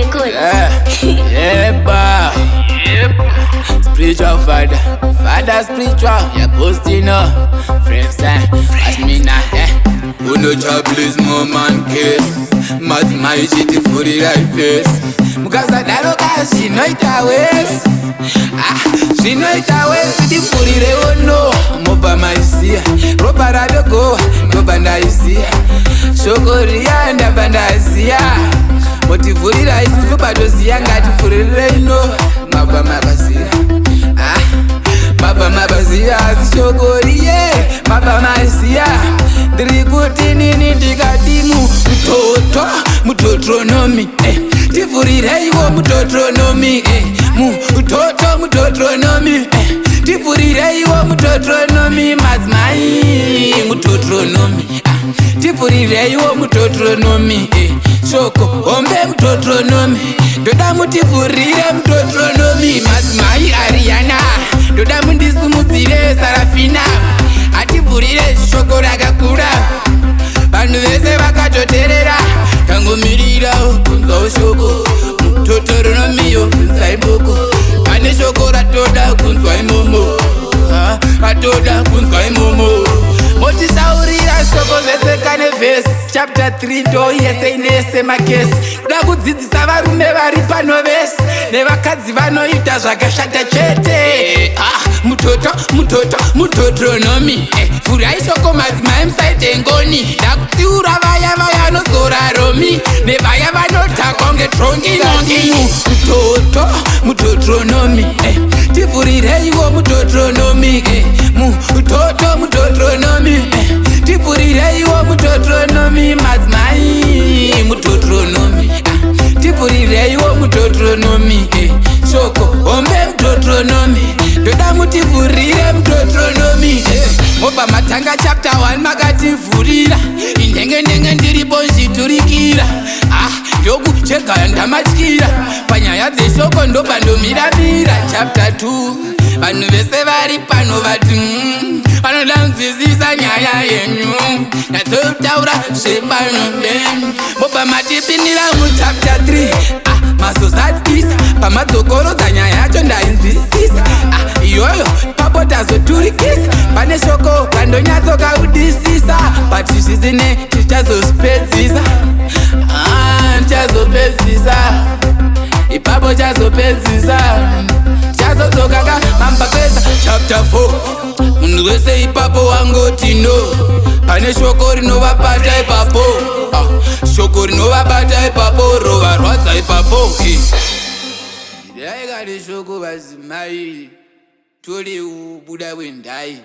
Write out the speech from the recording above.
Records. Yeah, yeah, Spiritual father, father spiritual, yeah, posting up. Friends, ask me now, eh. Unocha please more man case. Madzimai chitifurira ifesi. Mukasadaro ka zvinoita wesi. Ah, zvinoita wesi tifurirewo no. Mobva maisiya, ropa radogowa, ndobva ndaisiya. Shoko riya ndabva ndaziya. Motivhurira isusu patoziya ngatifuririrei no. Mabva makaziya. Ah, mabva mabaziya asi shoko riye mabva maziya ndiri kuti nini ndikati mutoto mutotronomi eh. Tivhurireiwo mutotronomi eh. Mutoto mutotronomi eh. Tivhurireiwo mutotronomi madzimai mutotronomi ah. Tivhurireiwo mutotronomi eh. Shoko hombe mutotronomi ndoda mutivhurire mutotronomi madzimai Ariana ndoda mundisimudzire Sarafina ativhurire shoko rakakura vanhu vese vakatoterera tangomirira kunzwawo shoko mutotronomiyo bvunzai boko pane shoko ratoda kunzwa imomo. Ah, ratoda kunzwa imomo motisaurira shoko zvese kane vhesi chapter 3 ndo yese inese makesi kuda kudzidzisa varume vari pano vese nevakadzi vanoita zvakashata chete. Ah, mutoto mutoto mutotronomi eh, vhurai shoko madzimai musaite ngoni ndakutsiura vaya vaya vanozora romi nevaya vanotakwa kunge trongi nongi mutoto mutotronomi eh, tivhurireiwo mutotronomi eh, mutoto mutotronomi eh, tivhurireiwo mutotronomi madzimai mutotronomi ah, tivhurireiwo mutotronomi eh, shoko hombe mutotronomi ndoda mutivhurire mutotronomi eh, mobva matanga chapter 1 makativhurira inhengenhenge ndiripo nchiturikira ah, ndokuchegaya ndamatyira panyaya dzeshoko ndobva ndomiramira chapter 2 vanhu vese vari pano vati vanoda kunzwisisa nyaya yenyu nyatsotaura zvepanode mobva matipindira muchapter 3 ah, mazozatyisa pamadzokorodza nyaya yacho ndainzwisisa ah, iyoyo papo tazoturikisa pane shoko randonyatsokaudisisa but zvisine tichazozvipedzisa ah, tichazopedzisa ipapo chazopedzisa chazodzoka ka mambapedza chapter 4 munhu wese ipapo wangoti no pane shoko rinovabata ipapo ah, shoko rinovabata ipapo rovarwadza ipapo eh. Raikati shoko vadzimai tore ubuda wendai.